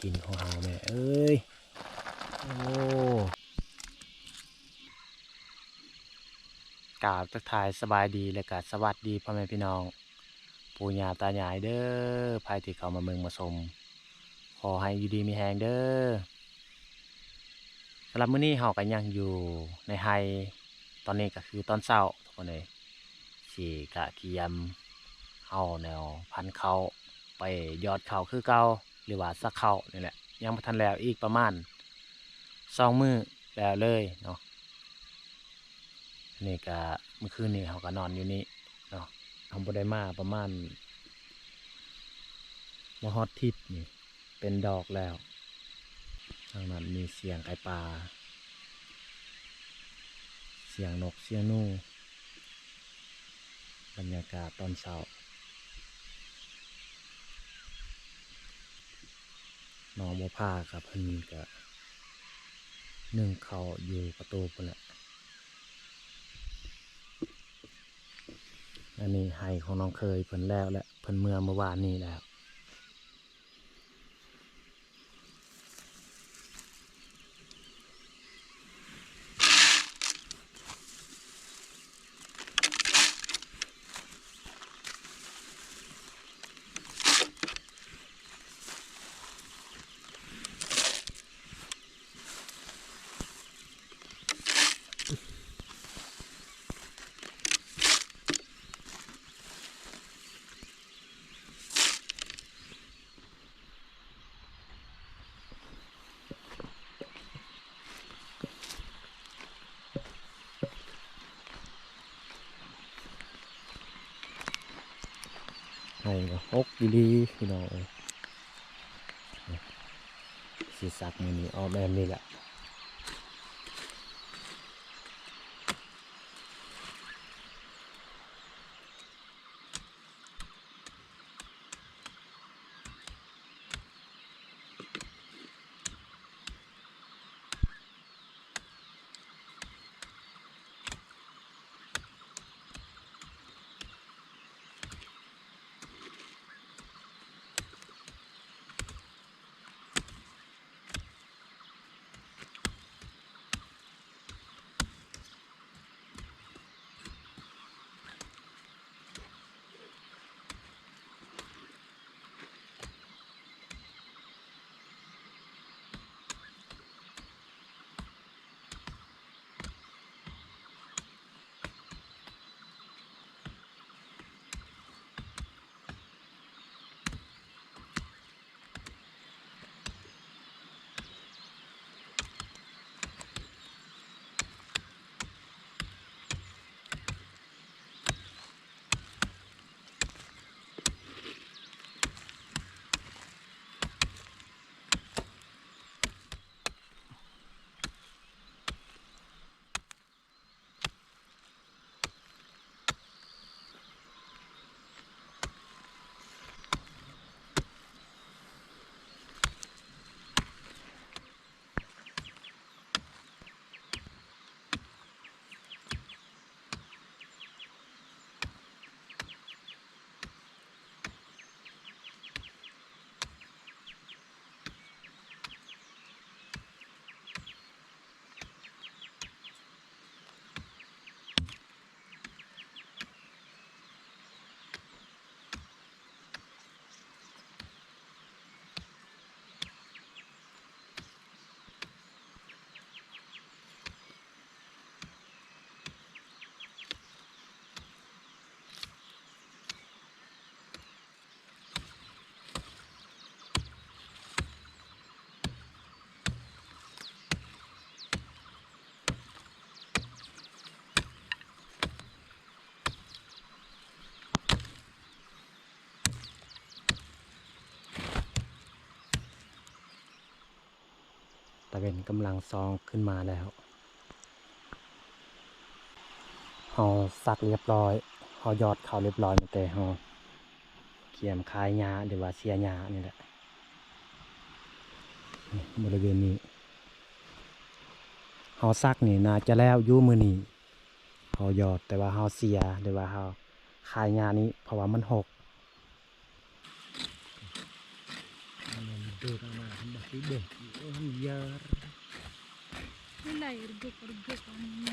ກິນຂອງເຮົາແມ່ເອີຍ. ໂອ້ ກາບທັກທາຍສະບາຍດີ ແລະກະສະຫວັດດີພໍ່ແມ່ພີ່ນ້ອງ ປູ່ຍ່າຕາຍາຍເດີ ໃຜທີ່ເຂົ້າມາເບິ່ງມາຊົມ ຂໍໃຫ້ຢູ່ດີມີແຮງເດີ. ສຳລັບມື້ນີ້ເຮົາກໍຍັງຢູ່ໃນໄຮ່ ຕອນນີ້ກໍຄືຕອນເຊົ້າທຸກຄົນເອີຍ ຊິກະກຽມເອົາແນວພັນເຂົ້າໄປຢອດເຂົ້າຄືເກົ່າ ຫຼືວ່າສັກເຂົ້ານີ້ແຫຼະ ຍັງບໍ່ທັນແລ້ວ ອີກປະມານສອງມື້ແລ້ວເລີຍເນາະ. ນີ້ກະ ມື້ຄືນນີ້ເຮົາກໍນອນຢູ່ນີ້ເນາະ ເຮົາບໍ່ໄດ້ມາປະມານ ບໍ່ຮອດທິດນີ້ ເປັນດອກແລ້ວ. ທາງນັ້ນມີສຽງໄກ່ປ່າ ສຽງນົກສຽງໜູ ບັນຍາກາດຕອນເຊົ້າ. ນ້ອງບົວຜາກັບເພິ່ນກະໜຶ້ງເຂົ້າຢູ່ປະຕູພຸ້ນແຫຼະ. ອັນນີ້ໄຮ່ຂອງນ້ອງເຂີຍເພິ່ນແລ້ວແຫຼະ ເພິ່ນເມືອມື້ວານນີ້ແລ້ວ. ໄຮ່ກໍຮົກອີ່ຫຼີພີ່ນ້ອງເອີຍ. ຊິສັກມື້ນີ້ອ້ອມແອ້ມນີ້ແຫຼະ. ຕາເວັນກຳລັງສ່ອງຂຶ້ນມາແລ້ວ. ເຮົາສັກລຽບຮ້ອຍ ເຮົາຢອດເຂົ້າລຽບຮ້ອຍ ແຕ່ເຮົາກຽມຄາຍຫຍ້າ ຫຼືວ່າເສຍຫຍ້ານີ້ແຫຼະ. ນີ້ ບໍລິເວນນີ້ ເຮົາສັກນີ້ໜ້າຈະແລ້ວຢູ່ມື້ນີ້ ເຮົາຢອດ ແຕ່ວ່າເຮົາເສຍ ຫຼືວ່າເຮົາຄາຍຫຍ້ານີ້ ເພາະວ່າມັນຮົກ. Tuh, tanah, tambah tidur. Oh, liar. Ini lah, regep-regep, ini.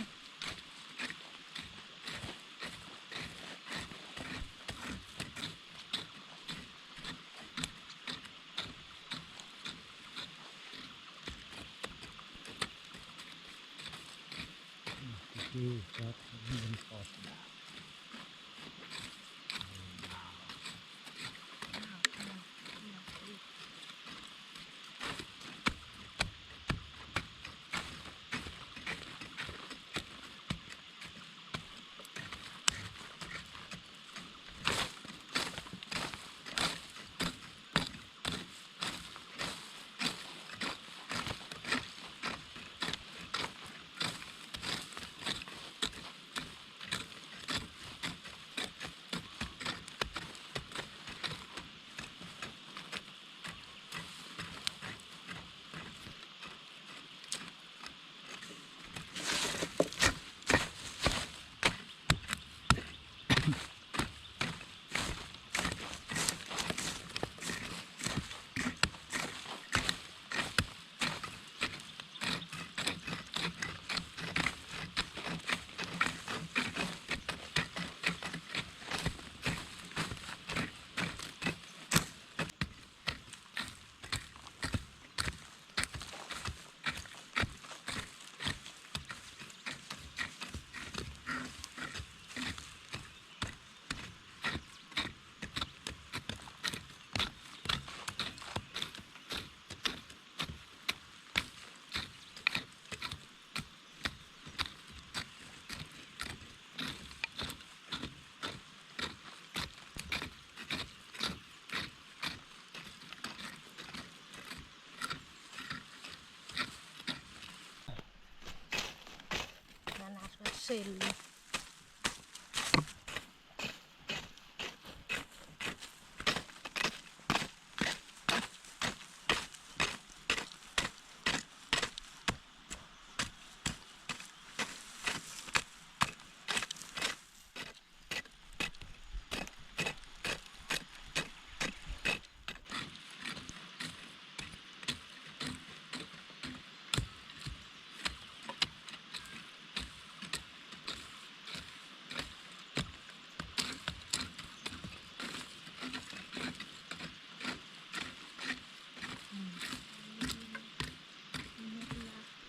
Nanas persil.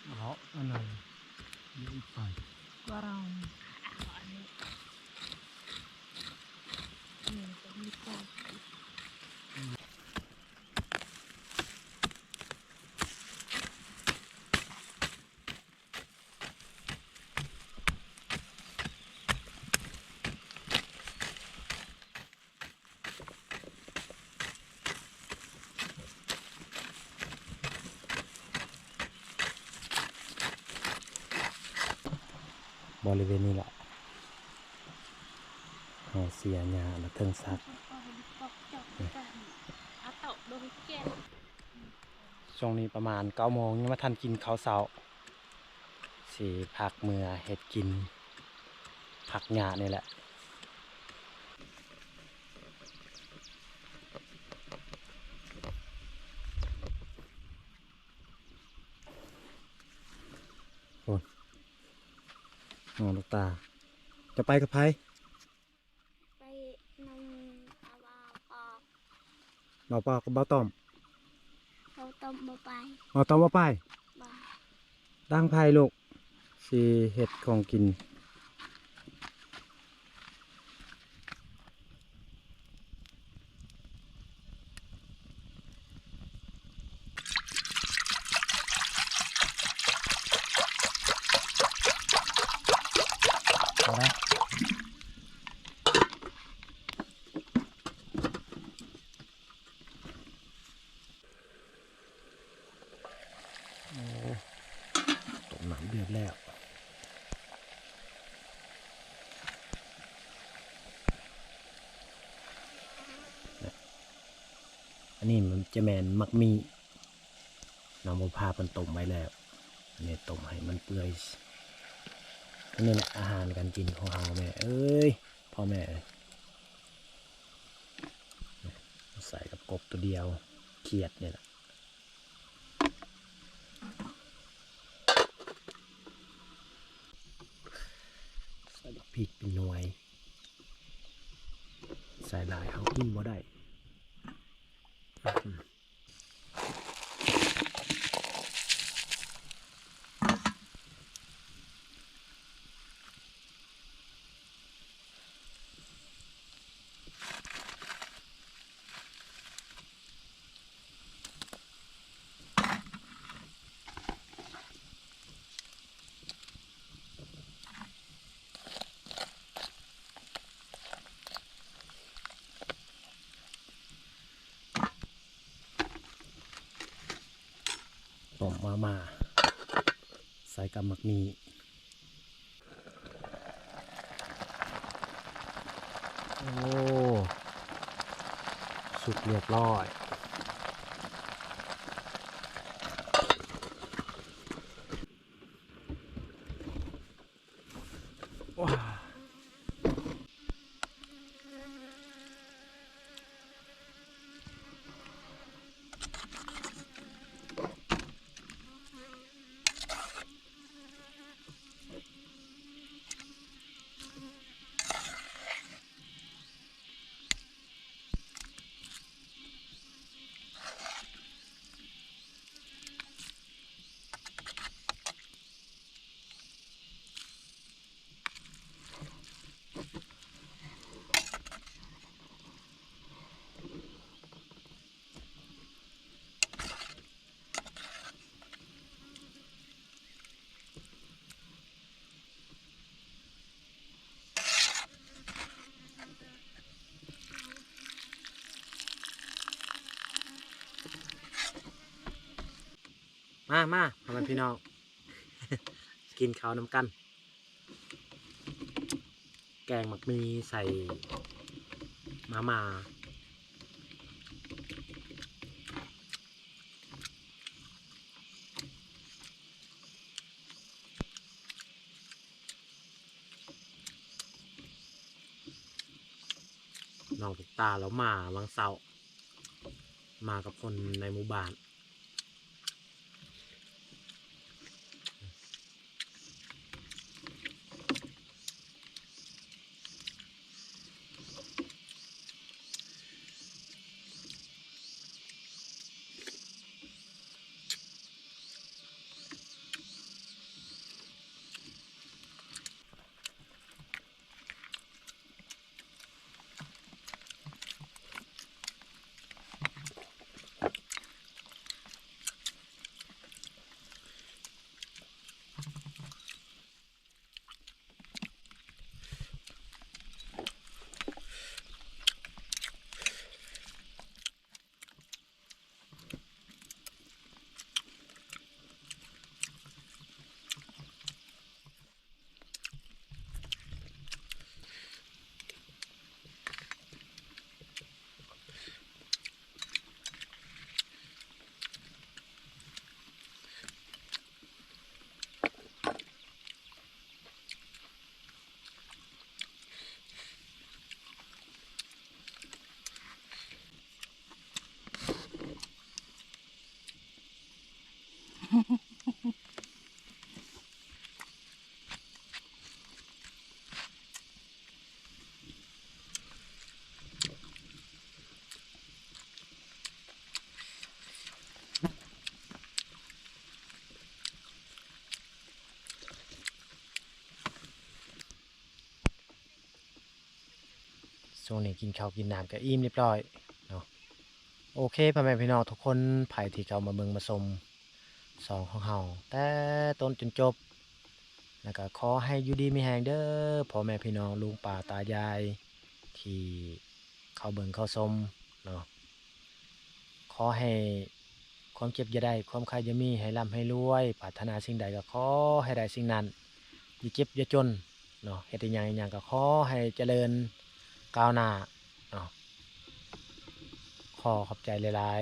ເອົາອັນນັ້ນອີກໄປ ກວ່າເຮົາເອົາອັນນີ້ ນີ້ກໍມີໄປ. ບໍລິເວນນີ້ແຫຼະ ເຮົາເສຍຫຍ້າລະເທິງສັກ. ຊ່ວງນີ້ປະມານເກົ້າໂມງ ຍັງບໍ່ທັນກິນເຂົ້າເຊົ້າ ຊິພັກເມືອເຮັດກິນ ພັກຫຍ້ານີ້ແຫຼະ. ໂອ້ຍ ນ້ອງລູກຕາ ຈະໄປກັບໃຜ? ໄປນຳອາວາປອກ ເບົາປອກກັບເບົາຕ້ອມ. ເບົາຕ້ອມບໍ່ໄປ. ເບົາຕ້ອມບໍ່ໄປ? ບໍ່. ຕັ້ງໄຟລູກ ຊິເຮັດຂອງກິນ. ເອົາລະ ໂອ້ ຕົ້ມນ້ຳເດືອດແລ້ວ. ອັນນີ້ມັນຈະແມ່ນໝາກມີ້ ນ້ອງບຸບພາເພິ່ນຕົ້ມໄວ້ແລ້ວ ອັນນີ້ຕົ້ມໃຫ້ມັນເປື່ອຍ. ອັນນີ້ແຫຼະອາຫານການກິນຂອງເຮົາແມ່ເອີຍ ພໍ່ແມ່ເອີຍ. ໃສ່ກັບກົບໂຕດຽວ ຂຽດນີ້ແຫຼະ. ອີກເປັນໜ່ວຍ ໃສ່ຫຼາຍເຮົາກິນບໍ່ໄດ້. ຕົ້ມມາມ່າ ໃສ່ກັບໝາກໝີ່. ໂອ້ ສຸກຮຽບຮ້ອຍ. ວ້າ. ມາ ມາ ພໍ່ແມ່ພີ່ນ້ອງ ກິນເຂົ້ານຳກັນ. ແກງໝາກໝີ່ໃສ່ມາມ່າ. ນ້ອງຕຸກຕາລາວມາຫວ່າງເຊົ້າ ມາກັບຄົນໃນໝູ່ບ້ານ. ຊ່ວງນີ້ກິນເຂົ້າກິນນ້ຳກໍອີ່ມຮຽບຮ້ອຍເນາະ. ໂອເຄ ພໍ່ແມ່ພີ່ນ້ອງທຸກຄົນ ໃຜທີ່ເຂົ້າມາເບິ່ງມາຊົມຊ່ອງຂອງເຮົາແຕ່ຕົ້ນຈົນຈົບ ແລ້ວກໍຂໍໃຫ້ຢູ່ດີມີແຮງເດີ ພໍ່ແມ່ພີ່ນ້ອງລຸງປ້າຕາຍາຍທີ່ເຂົ້າເບິ່ງເຂົ້າຊົມເນາະ. ຂໍໃຫ້ຄວາມເຈັບຢ່າໄດ້ ຄວາມໄຂ້ຢ່າມີ ໃຫ້ລ່ຳໃຫ້ລວຍ ປາດຖະໜາສິ່ງໃດກໍຂໍໃຫ້ໄດ້ສິ່ງນັ້ນ ຢ່າເຈັບຢ່າຈົນເນາະ. ເຮັດອີ່ຫຍັງອີ່ຫຍັງກໍຂໍໃຫ້ຈະເລີນກ້າວໜ້າເນາະ. ຂໍຂອບໃຈຫຼາຍ